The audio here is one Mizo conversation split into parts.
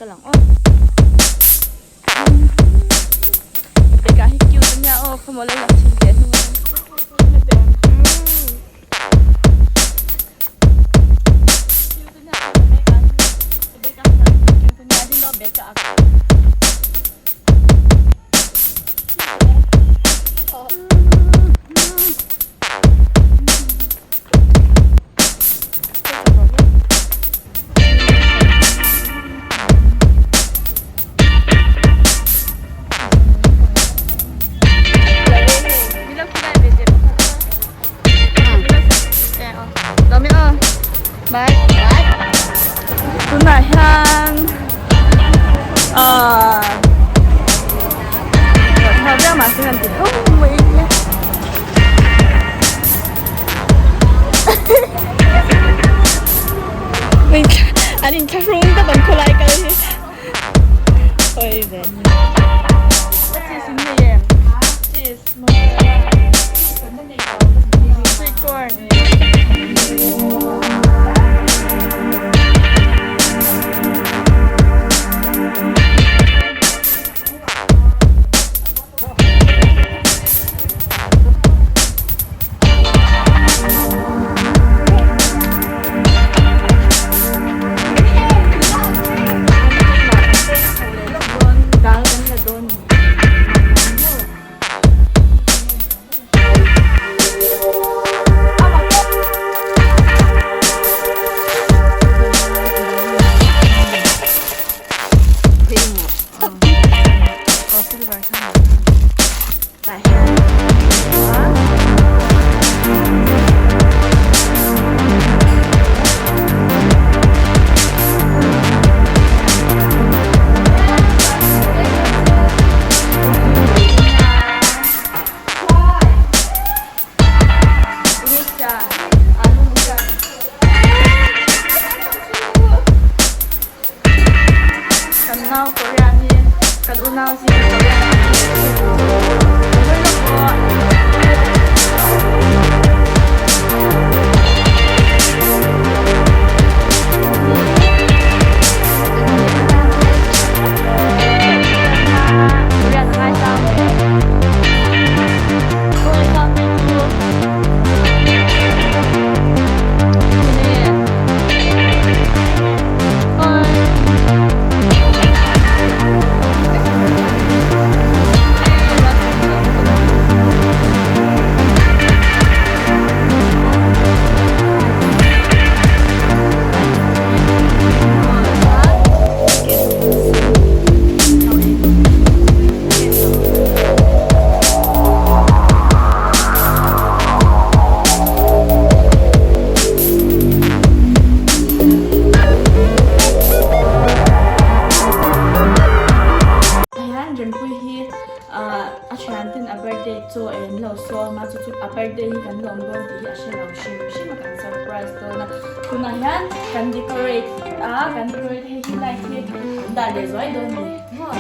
kal ang aw. Rebecca hi cute ania aw khawmaw lo lang thin ve a hnung atang. Cute ania Rebecca hi Rebecca hi cute ania dilo Becca a. Tunah hian ahh mahse kan ti tho mai a. An inthlahrung tak an khawlai kal hi hawi ve cheese in nei em cheese sweet corn Kan nau Korean hi kan unau zing Korean Hian Rempuii hi ah a thian ten a birthday chaw ei an lo sawm a chu chu a birthday hi kan lawm dawn tih hi a hre lo hrim hrim a kan surprise dawn a tunah hian kan decorate a kan decorate hei hi light hi an dah leh zuai dawn a ni maw.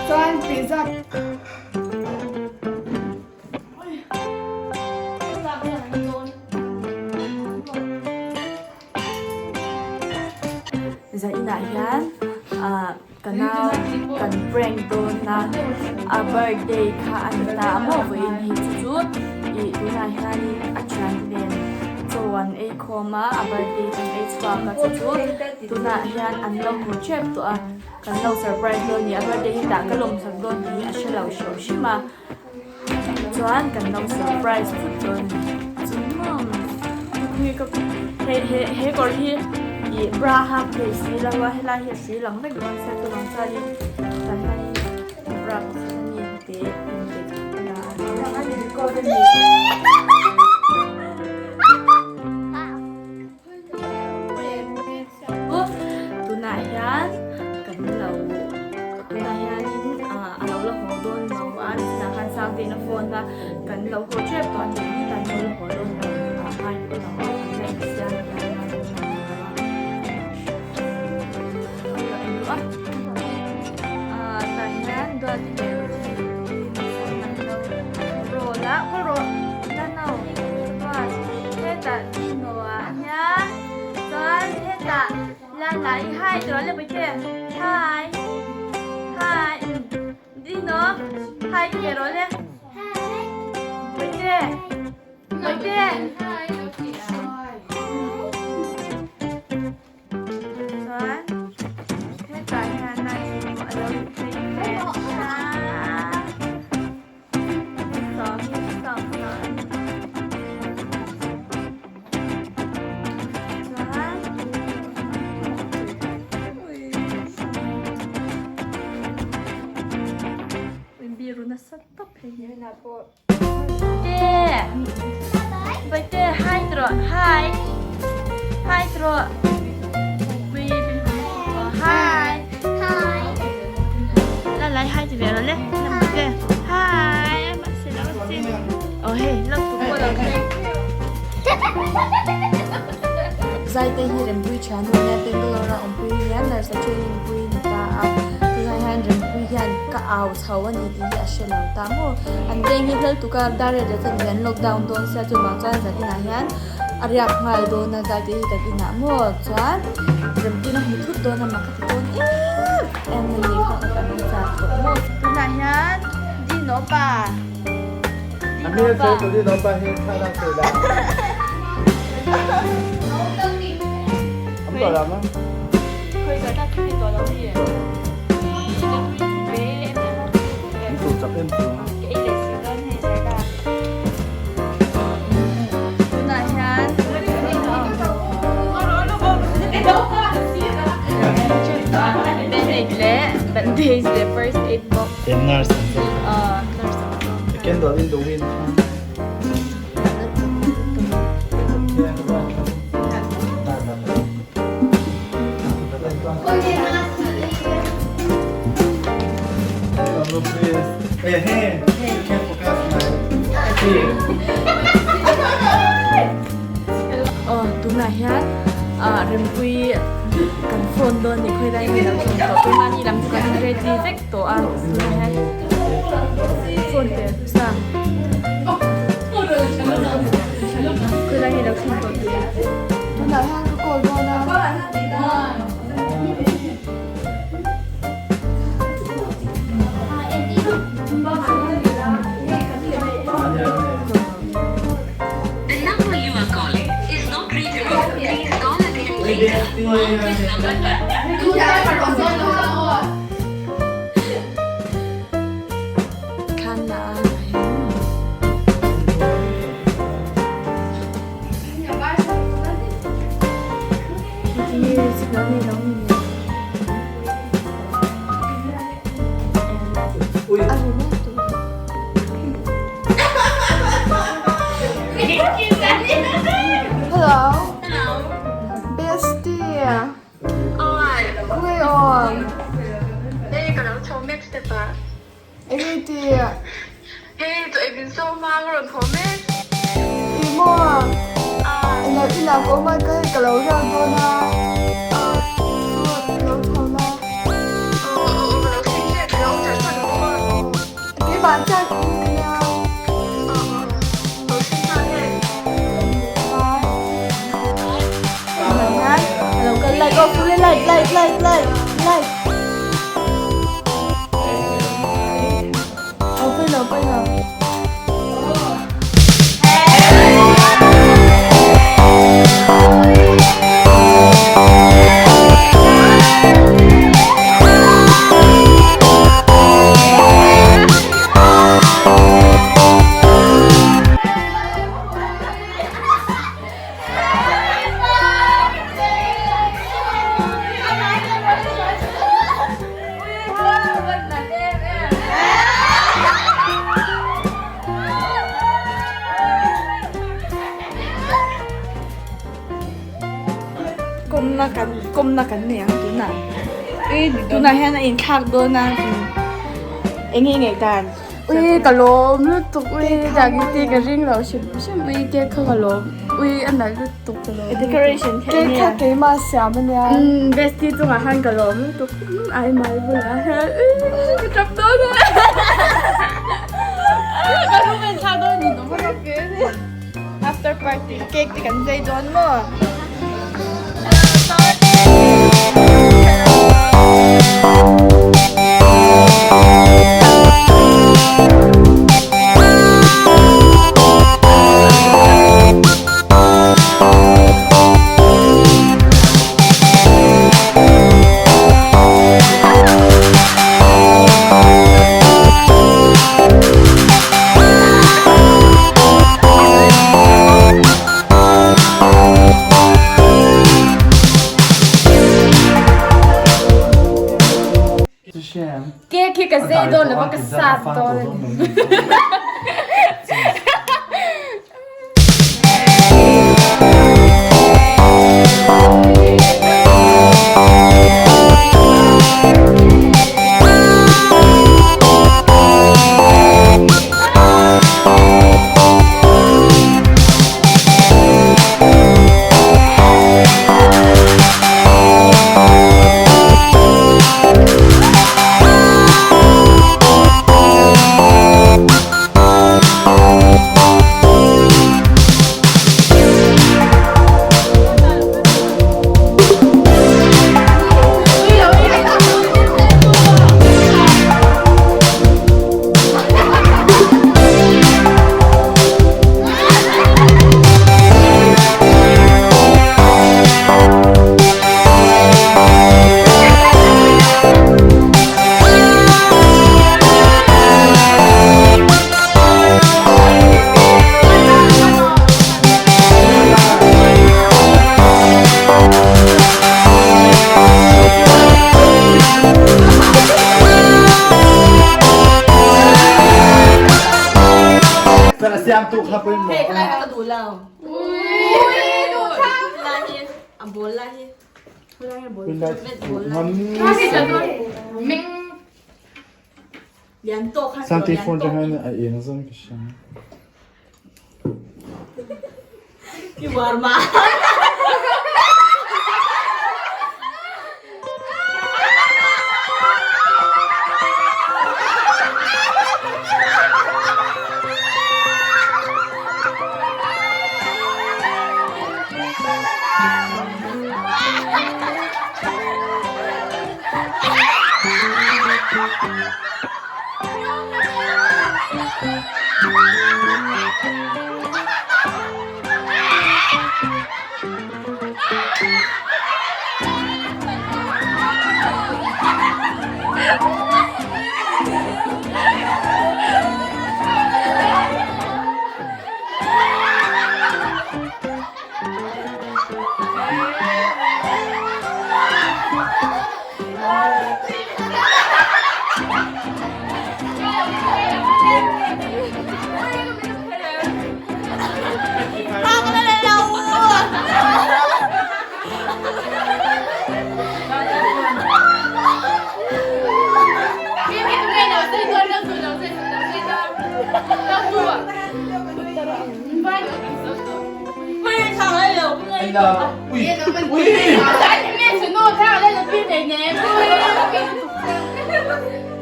Chuan pizza. Zainah hian ah ka nau kan prank dawn a a birthday kha a ni ta a maw vawiin hei chu chu ih tunah hianin a thian nen chaw an ei khawm a a birthday kan ei chhuak a chu chu tunah hian an lo haw tep tawh a kan lo surprise dawn a ni a birthday hi tah ka lawmsak dawn tih hi a hre lo hrim hrim a. Chuan kan lo surprise thut dawn a ni. Chu maw he he he kawr hi ih bra hak thei si lo a helai hi a hrui lang vek dawn sia chuvang chuanin tah hianin bra pakhat a ni te inte a la a. Tunah hian kan lo tunah hianin ah a lo la haw dawn lo a tunah khan Sangtein a phone a kan lo haw tep tawh a ni hi kan lo la haw dawn lo ah ngai pawh lo a kan la insiam a ah tah hian Duati leh Ruthii an lo roll a khaw rawh la no chuan hetah Dino ah hian. Chuan hetah la no. Lai hi ti rawh le Bawihte hi hi Dino hi ti leh rawh le Bawihte Bawihte Chuan hetah hian a in a lo inchei ve a Zaite hi Rempui thian a nia Bangalore a awmpui hian nurse a training pui ni ta a tunah hian Rempui hian ka au chho a ni tih hi a hre lo ta maw an veng hi hlel tuk a dar riat riat chuan an lockdown dawn sia chuvang chuan zan inah hian a riak nghal dawn a zaite hi kan inah maw chuan Rempuina hmu thut dawn a mak a ti dawn em em a ni kha ka kan chak tawh maw. Tunah hian Dino pa Dino pa Tunah hian Bandage leh bandage leh first aid box Nurse nurse ang zawk. A candle in the wind. Aw tunah hian ah Rempuii kan phone dawn ni khawilai nge lo thleng tawh tunah ni lam chu kan ready vek tawh a tunah hian phone pe hmasa khawilai nge lo thleng tawh tih Tunah hian ka call dawn a. Hello. Bestie. Khawi aw. Enge ti? Ih maw? Ilo ila ka awm a ka hei ka lo riak dawn a. Lo chho la. Keimah chiah in ka nia. Bye. Lo kal like aw full like like like like like. Aw pawi lo pawi lo. Kawmna kan kawmna kan nei ang tunah tunah hian a inthlak dawn a eng nge ngaih dan. Ui ka lawm lutuk ui dang hi ka ring lo hrim hrim ui cake kha ka lawm ui a nalh lutuk ka lawm decoration kha cake kha keimah siam ania umm bestie chungah khan ka lawm lutuk ai mai bulah hian ui ka tap dawn a ka room en thlak dawn ni tawh bawk a after party cake te kan zai dawn maw. hriam. Cake hi ka zei dawn lova ka sat dawn a ni. Siamtu kha pawimawh. Hei khalai kha ka duh lo. Lai hi a ball lai hi. Lian tawk kha Sangte phone tang hian a eng zan ka hria. Ki war ma.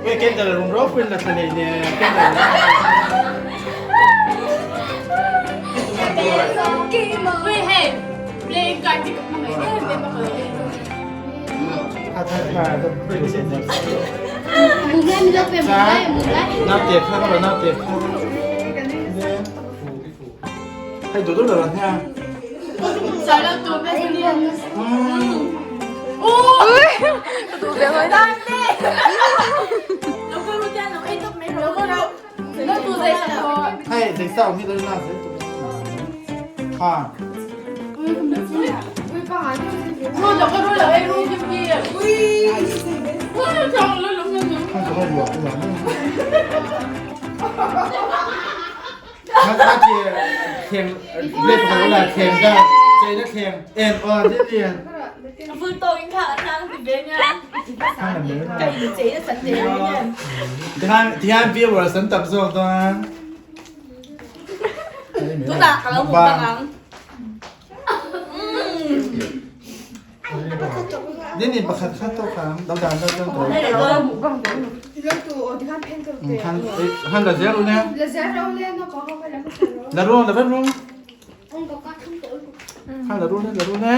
Wait, candle room ro pin la thlei ne candle. Hay đồ tốt là nha. Hay để sau như thế nào sẽ à. Nó thì thèm lên phải là thèm ra chơi nó thèm em ờ thế liền. Vừa tôi anh khá năng thì về nha. Cái chế nó sẵn chế nha. Thì han viewers an tam zawk dawn. Tunah ka lo mukbang ang. Din in pakhat khat to kha dal dan dal dan to. Han han la zel ne. La ru la ru. Han la ru ne la ru ne.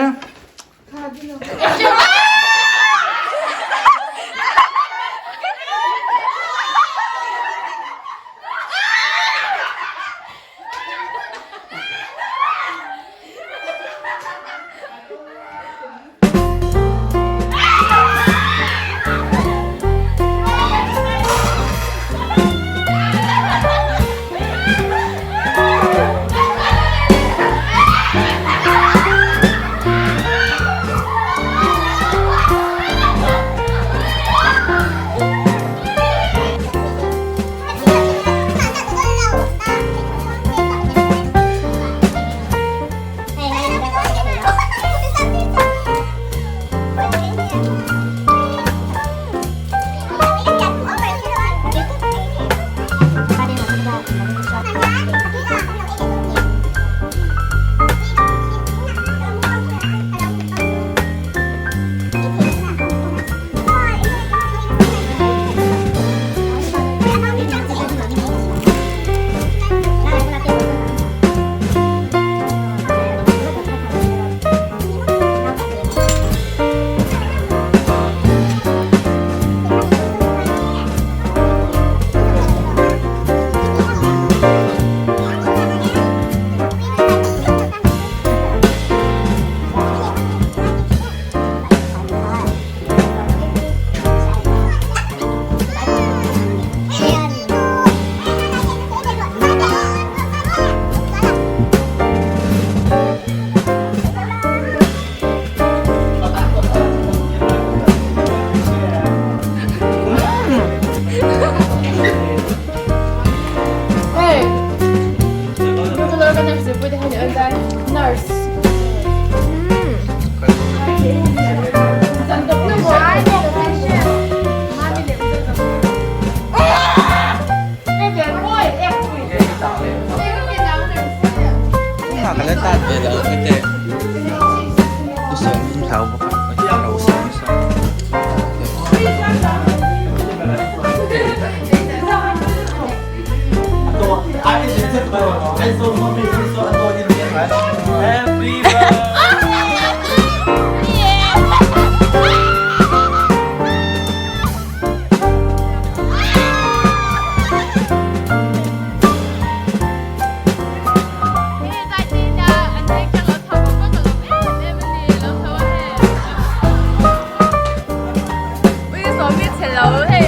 lo hei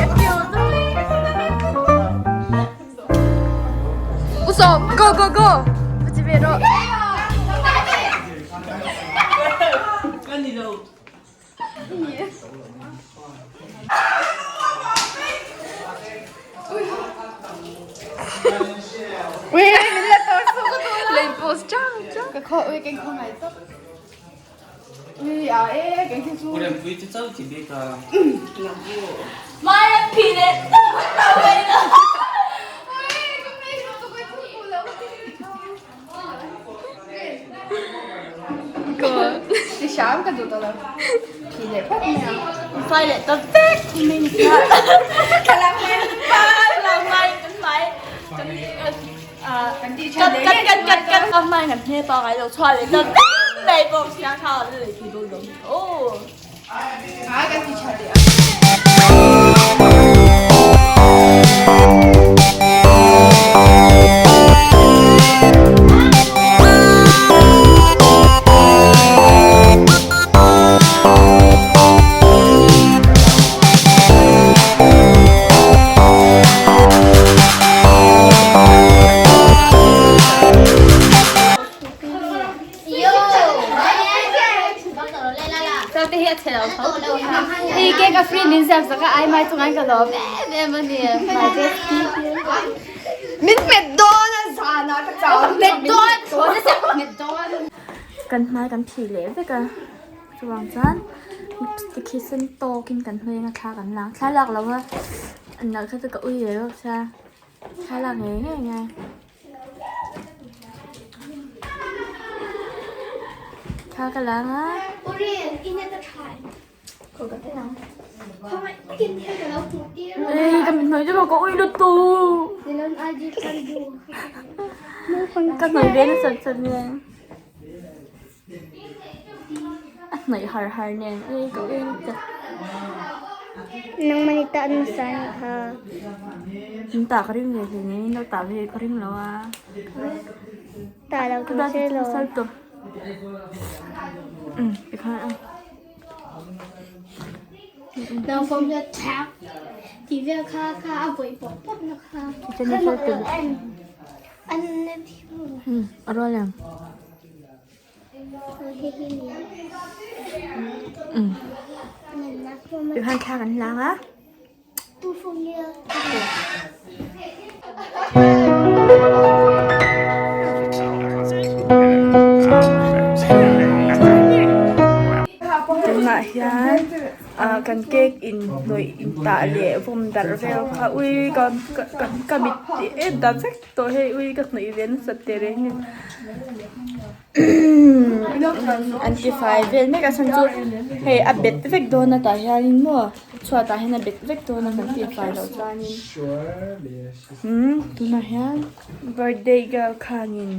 Usawm go go go va ti ve rawh. Kan hmai kan phih leh vek a chuvang chuan lipstick hi sen tawkin kan hmel a thla kan lak thla lak lo a an nalh kha chu ka ui ve bawk sia thla lak ngei ngei a ngai. Thla ka lang a. Ei ka mit hnuai chu ka ui lutuk. Ka hnuai ve nasat sat nen. A hnaih har har nen ei ka ui lutuk. In tah ka ring ve hle nen in lo tah ve ka ring lo a. A rual em? Tikhan thla kan hlang a. Tunah hian ah kan cake in hnawih in tah leh vawm darh vel kha ui ka ka mit tih em dan vek tawh hei ui ka hnawih ve nasat teh reng nen. An ti fai vel mek a chhan chu hei a bet vek dawn a tah hianin maw chhuat ah hian a bet vek dawn a kan tih fai loh chuanin umm tunah hian birthday girl khanin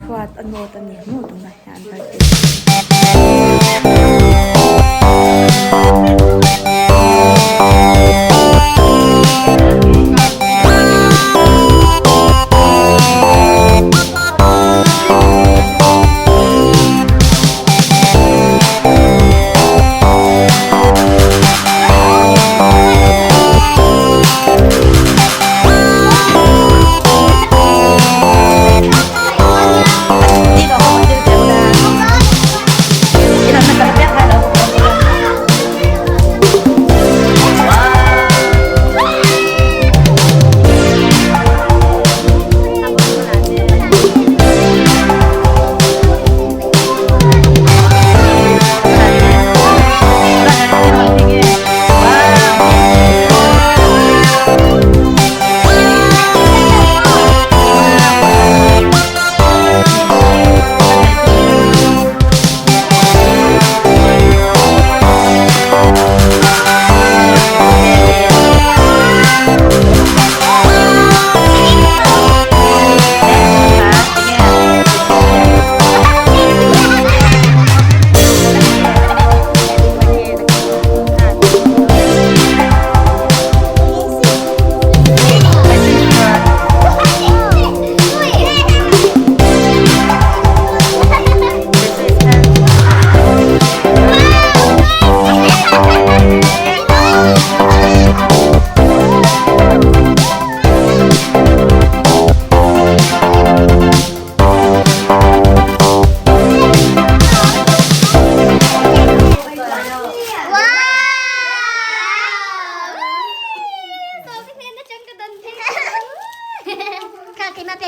chhuat a nawt a ni maw tunah hian birthday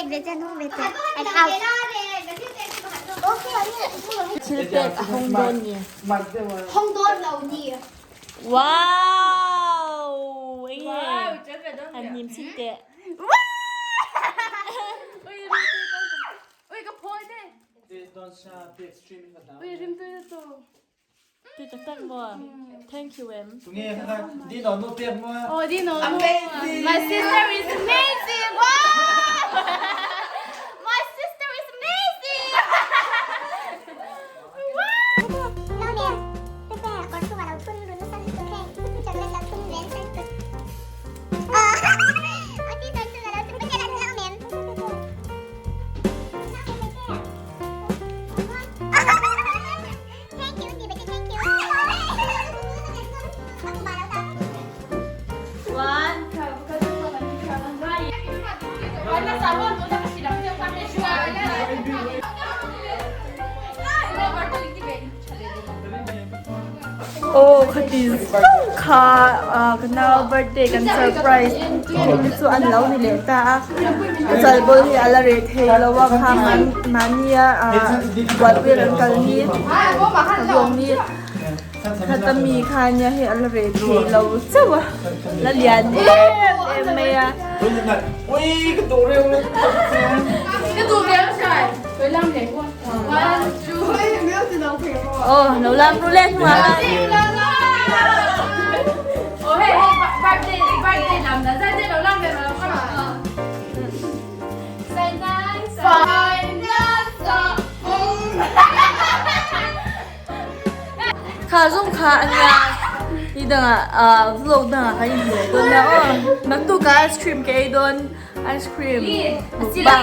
Thil pek a hawng dawn ni. Wow! Enge? Han hnim chhin teh. Tui tak tak maw? Thank you em. My sister is amazing! Wow! My sister is amazing! Aw khati zong kha ka nau birthday kan surprise te chu an lo ni leh ta a ka chalbawl hi a la reh thei lo a kha mahnia buaipui an kal hi ka zawng hi khata mi kha nia hei a la reh thei lo chauh a la lian em em mai a. Aw lo lam ru le hnuah Kha zong kha a nia ni dangah ah vlog dangah kan in hmuh dawn nia aw naktuk ah ice cream ka ei dawn ice cream mukbang.